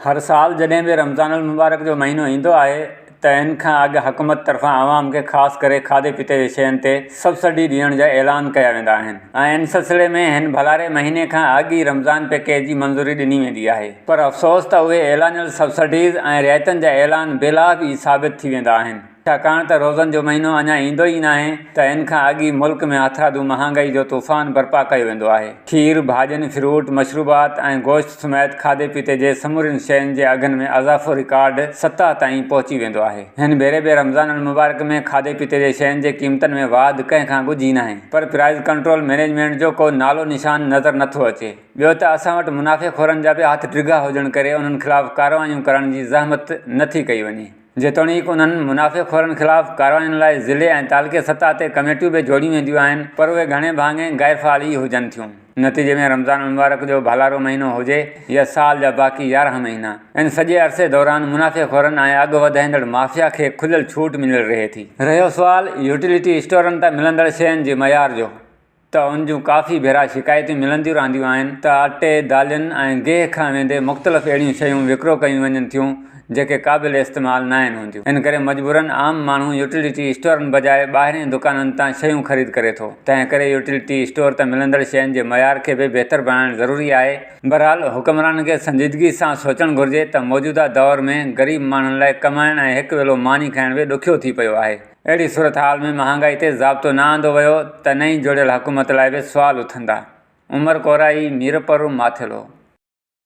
هر سال جڏهن به رمضان المبارڪ جو مهينو ايندو آهي ته ان کان اڳ حڪومت طرفان عوام کي خاص ڪري کاڌي پيتي جي شين تي سبسڊي ڏيڻ جا اعلان ڪيا ويندا آهن ۽ ان سلسلي ۾ هن ڀلاري مهيني کان اڳ ئي رمضان پيڪيج جي منظوري ڏني ويندي آهي پر افسوس ته اهي اعلانيل سبسڊيز ۽ رعايتن جا اعلان بي لاڀ ئي ثابت ٿي ويندا آهن. ڇاڪاڻ ته روزن جو مهينو اڃا ايندو ئي ناهي ته ان کان اڳ ئي ملڪ ۾ هٿرادو مهانگائي جو طوفان برپا ڪيو ويندو آهي. کير، ڀاڄين، فروٽ، مشروبات ۽ گوشت سميت کاڌي پيتي جي سمورين شين جي اگهن ۾ اضافو رڪارڊ سطح تائين پهچي ويندو آهي. هن ڀيري به رمضان المبارڪ ۾ کاڌي پيتي جي شين جي قيمتن ۾ واڌ ڪنهن کان ڳجهي ناهي پر پرائز ڪنٽرول مئنيجمينٽ جو ڪو نالو نشان نظر نٿو اچي. ٻيو ته اسان وٽ منافعي خورن جا به هٿ ڊگها هجڻ ڪري انهن خلاف ڪارروايون ڪرڻ جي زحمت نٿي ڪئي وڃي. جيتوڻيڪ انهن منافعي خورن خلاف ڪاررواين لاء ضلعي ۽ تعلقي سطح تي ڪميٽيون به جوڙيون وينديون آهن پر اهي گهڻي ڀاڱي غير فعال ئي هجن ٿيون. نتيجي ۾ رمضان المبارڪ جو ڀلارو مهينو هجي يا سال جا باقي 11 مهينا، ان سڄي عرصي دوران منافعي خورن ۽ اگهه وڌائيندڙ مافيا کي کليل ڇوٽ مليل رهي ٿي. رهيو سوال يوٽيلٽي اسٽورن تان ملندڙ شين جي معيار جو، ته ان جون ڪافي ڀيرا شڪايتون ملنديون رهنديون آهن ته اٽي، دالين ۽ گيهه کان ويندي مختلف اهڙيون شيون وڪرو ڪيون وڃن ٿيون جيڪي قابل استعمال ناهن هونديون ان ڪري مجبورن عام ماڻهو يوٽيلٽي اسٽورن بجاء ٻاهرين دڪانن تان شيون خريد ڪري ٿو تنهن ڪري يوٽيلٽي اسٽور تان ملندڙ شين جي معيار کي به بهتر بڻائڻ ضروري آهي. بهرحال حڪمرانن کي سنجيدگي سان سوچڻ گهرجي ته موجوده دور ۾ غريب ماڻهن لاء ڪمائڻ ۽ هڪ ويلو ماني کائڻ به ڏکيو ٿي پيو آهي. اهڙي صورتحال ۾ مهانگائي تي ضابطو نه آندو ويو ته نئين جوڙيل حڪومت لاء به سوال اٿندا. عمر ڪورائي، ميرپور ماٿيلو.